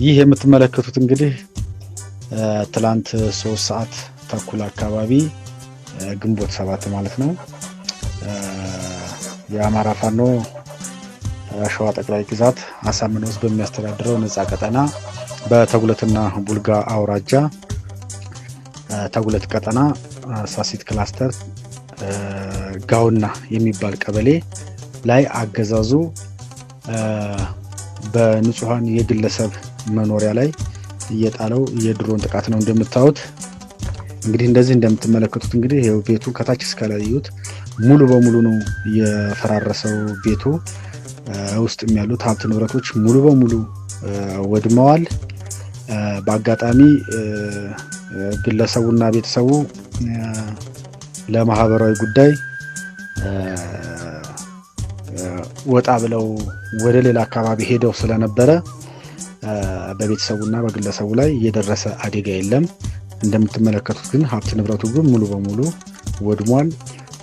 ይህ የምትመለከቱት እንግዲህ ትላንት 3:30 አካባቢ ግንቦት 7 ማለት ነው፣ የአማራ ፋኖ ሸዋ ጠቅላይ ግዛት አሳምነው ውስጥ በሚያስተዳድረው ነፃ ቀጠና በተጉለትና ቡልጋ አውራጃ ተጉለት ቀጠና ሳሲት ክላስተር ጋውና የሚባል ቀበሌ ላይ አገዛዙ በንጹሃን የግለሰብ መኖሪያ ላይ እየጣለው የድሮን ጥቃት ነው። እንደምታዩት እንግዲህ እንደዚህ እንደምትመለከቱት እንግዲህ ይኸው ቤቱ ከታች እስከ ላይ እዩት፣ ሙሉ በሙሉ ነው የፈራረሰው። ቤቱ ውስጥም ያሉት ሀብት ንብረቶች ሙሉ በሙሉ ወድመዋል። በአጋጣሚ ግለሰቡና ቤተሰቡ ለማህበራዊ ጉዳይ ወጣ ብለው ወደ ሌላ አካባቢ ሄደው ስለነበረ በቤተሰቡና በግለሰቡ ላይ የደረሰ አደጋ የለም። እንደምትመለከቱት ግን ሀብት ንብረቱ ግን ሙሉ በሙሉ ወድሟል።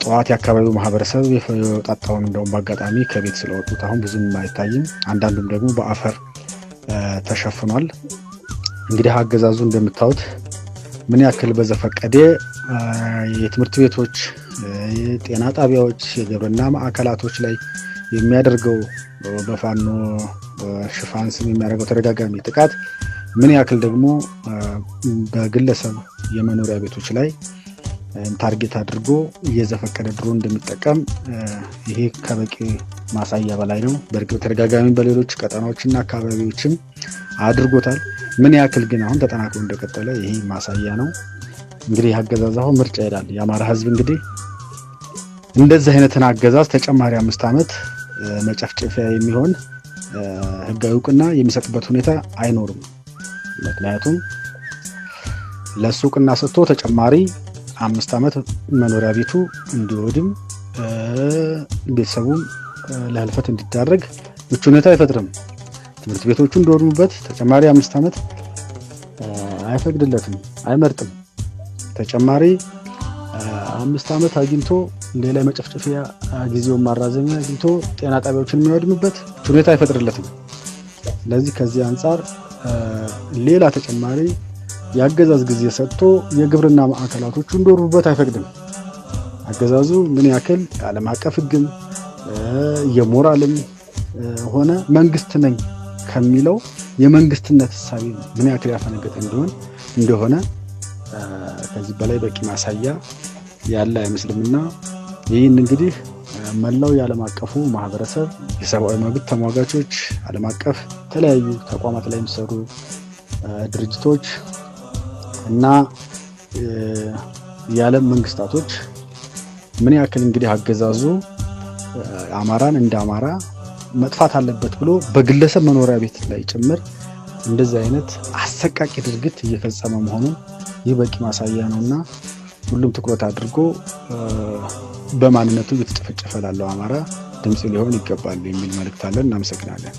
ጠዋት የአካባቢው ማህበረሰብ የወጣጣውን እንደውም በአጋጣሚ ከቤት ስለወጡት አሁን ብዙም አይታይም። አንዳንዱም ደግሞ በአፈር ተሸፍኗል። እንግዲህ አገዛዙ እንደምታዩት ምን ያክል በዘፈቀደ የትምህርት ቤቶች፣ የጤና ጣቢያዎች፣ የግብርና ማዕከላቶች ላይ የሚያደርገው በፋኖ ሽፋን ስም የሚያደርገው ተደጋጋሚ ጥቃት ምን ያክል ደግሞ በግለሰብ የመኖሪያ ቤቶች ላይ target አድርጎ እየዘፈቀደ ድሮን እንደሚጠቀም ይሄ ከበቂ ማሳያ በላይ ነው። በእርግጥ ተደጋጋሚ በሌሎች ቀጠናዎችና አካባቢዎችም አድርጎታል። ምን ያክል ግን አሁን ተጠናክሮ እንደቀጠለ ይሄ ማሳያ ነው። እንግዲህ አገዛዝ አሁን ምርጫ ይሄዳል። የአማራ ሕዝብ እንግዲህ እንደዚህ አይነትን አገዛዝ ተጨማሪ 5 ዓመት መጨፍጨፊያ የሚሆን ህጋዊ እውቅና የሚሰጥበት ሁኔታ አይኖርም። ምክንያቱም ለሱ እውቅና ሰጥቶ ተጨማሪ 5 ዓመት መኖሪያ ቤቱ እንዲወድም ቤተሰቡም ለህልፈት እንዲዳረግ ምቹ ሁኔታ አይፈጥርም። ትምህርት ቤቶቹ እንዲወድሙበት ተጨማሪ 5 ዓመት አይፈቅድለትም፣ አይመርጥም። ተጨማሪ 5 ዓመት አግኝቶ ሌላ የመጨፍጨፊያ ጊዜውን ማራዘሚያ አግኝቶ ጤና ጣቢያዎችን የሚያወድምበት ሁኔታ አይፈጥርለትም። ስለዚህ ከዚህ አንጻር ሌላ ተጨማሪ የአገዛዝ ጊዜ ሰጥቶ የግብርና ማዕከላቶቹ እንዲወድሙበት አይፈቅድም። አገዛዙ ምን ያክል ዓለም አቀፍ ሕግም የሞራልም ሆነ መንግስት ነኝ ከሚለው የመንግስትነት እሳቤ ምን ያክል ያፈነገጠ እንደሆነ ከዚህ በላይ በቂ ማሳያ ያለ አይመስልምና ይህን እንግዲህ መላው የዓለም አቀፉ ማህበረሰብ፣ የሰብአዊ መብት ተሟጋቾች፣ ዓለም አቀፍ የተለያዩ ተቋማት ላይ የሚሰሩ ድርጅቶች እና የዓለም መንግስታቶች ምን ያክል እንግዲህ አገዛዙ አማራን እንደ አማራ መጥፋት አለበት ብሎ በግለሰብ መኖሪያ ቤት ላይ ጭምር እንደዚህ አይነት አሰቃቂ ድርጊት እየፈጸመ መሆኑን ይህ በቂ ማሳያ ነውና ሁሉም ትኩረት አድርጎ በማንነቱ እየተጨፈጨፈ ላለው አማራ ድምጽ ሊሆን ይገባል የሚል መልእክት አለን። እናመሰግናለን።